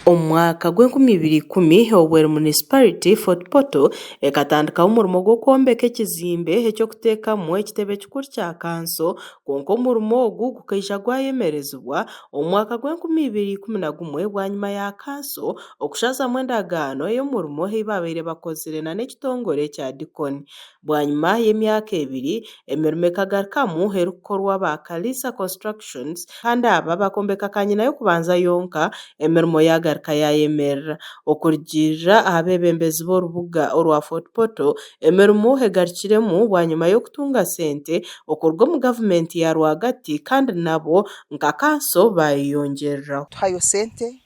Omu mwaka gw'enkumi ibiri ikumi, Obweri Munisiparite, Fort Portal ekatandikaho omurimo gw'okwombeka ekizimbe eky'okuteekamu ekitebe kikuru kya kanso kwonka omurimo ogu gukaija gwayemerezibwa omu mwaka gw'enkumi 2011 bwanyima ya kanso okushazamu endagaano ey'omurimo ei baabaire bakozire n'ekitongore kya Dikoni. Bwanyima y'emyaka ebiri, emirimo ekagarukamu erikukorwa aba Kalisa Constructions kandi aba bakombeka kanyina y'okubanza yonka, emirimo yagaruka yayemerera. Okurugiirira aha beebembezi b'orubuga orwa Fort Portal, emirimo egarukiremu bwanyima y'okutunga sente okuruga omu gavumenti ya rwagati kandi nabo nka kanso bayeyongyereraho. Tuhayo sente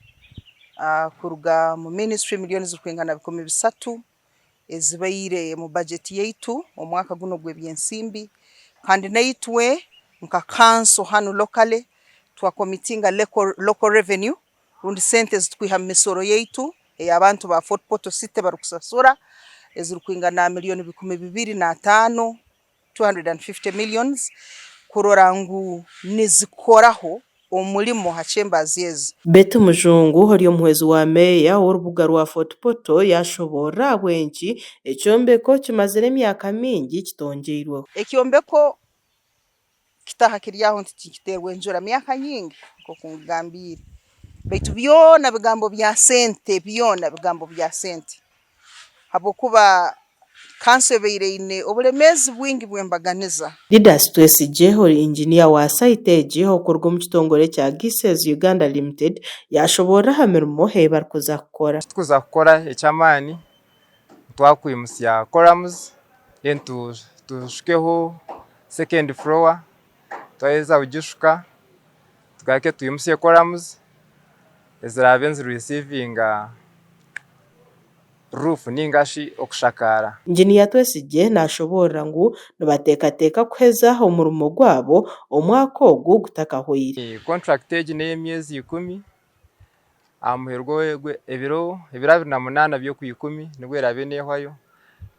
kuruga omu minisitule milioni zirikwingana 3000 ezibaire omu bajeti yaitu omwaka gunu ogw'ebyensimbi kandi naitwe nka kanso hanu locally twakomitinga local revenue rundi sente ezitukwiha mu misoro yaitu ey'abantu ba Fort Portal City barikusasura ezirikwingana milioni 205, 250 millions, kurora ngu nizikoraho omurimo ha chambers ezi. Betty Mujungu ori omuhwezi wa meeya w'orubuga rwa Fort Portal yaashoboorora ahabw'enki ekyombeko kimazire emyaka mingi kitongyeirweho. Ekyombeko kitaha kiri aho nti tikiteerwa enjura myaka nyingi nk'oku nkugambiire baitu byona bigambo bya sente byona bigambo bya sente habwokuba kanso ebaire eine obulemeezi bwingi bw'embaganiza. Didas Twesigye ori inginiya wa sayiti egi okuruga omu kitongore kya Gises Uganda Limited yaashoboorora aha mirimo ei barikuza kukora. Eki turikuza kukora eky'amaani twakwimutsya columns then tushukeho second floor, twaheza kugishuka tugaruke twimutsye columns eziraabe nizirisiivinga roof ninga shi okushakaara. Inginiya Twesigye nashoboorora ngu nibateekateeka kuheza omurimo gwabo omwaka ogu gutakahweire. Contract egi n'ey'emyezi ikumi, aha muheru gw'ebiro 28 by'okwikumi nibwo eraabe neehwayo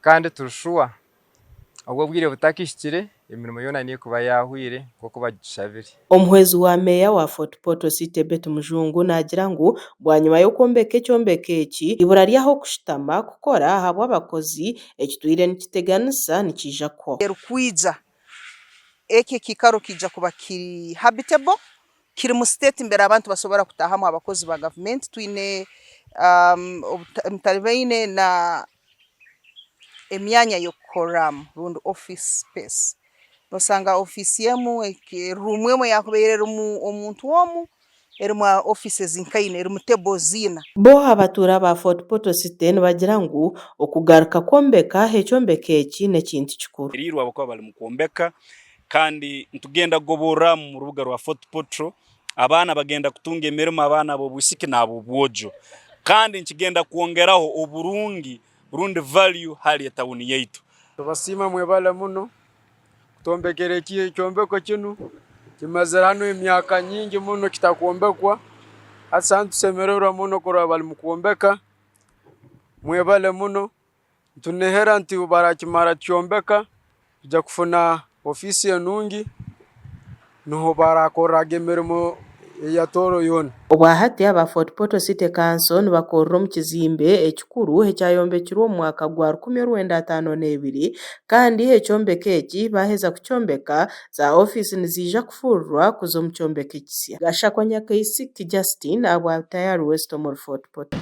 kandi turi shuwa Obu obwire butakahikire, emirimo yoona neekuba yaahweire nk'oku bagitushabire. Omuhwezi wa Meeya wa Fort Portal City, Betty Mujungu naagira ngu bwanyima y'okwombeka ekyombeko eki, eibura ry'ah'okushutama kukora ahabw'abakozi ekitwire nikiteganisa nikiija kuhwaho. Erikwija, eki ekiikaro kiija kuba kiri habitable, kirimu state mbere abantu basobora kutaahamu abakozi ba gavumenti. Twine emitalibaine na emyanya y'okukorramu rundi office space. Nosanga ofiisi emu, room emu eyakubaire erumu omuntu omu, erumu offices nka ina, erumu tables ina. Bo abatuura ba Fort Portal City nibagira ngu okugaruka kwombeka ekyombeko eki n'ekintu kikuru. Eriirwe abakuba bari mukwombeka kandi nitugenda kugoborora omu rubuga rwa Fort Portal abaana bagenda kutunga emirimo abaana ab'obwisiki n'ab'obwojo kandi nikigenda kwongeraho oburungi rundi value hali etawuni yaitu. Tubasiima mwebale muno kutwombekera ekyombeko kinu, kimazire hanu emyaka nyingi muno kitakwombekwa, hati nitusemererwa muno kurora bali mukwombeka, mwebale muno. Nitunihira nti obu barakimara kukyombeka twija kufuna ofiisi enungi niho barakorraga emirimo eya tooro yoona. Obwahati aba Fort Portal City Council nibakorera omu kizimbe ekikuru ekyayombekirwe omu mwaka gwa 1952 kandi ekyombeko eki baaheza kukyombeka, za ofiisi niziija kufuurirwa kuza omu kyombeko ekisya. Gashakwa Nyakaisiki Justine ahabwa Tayari West omuri Fort Portal.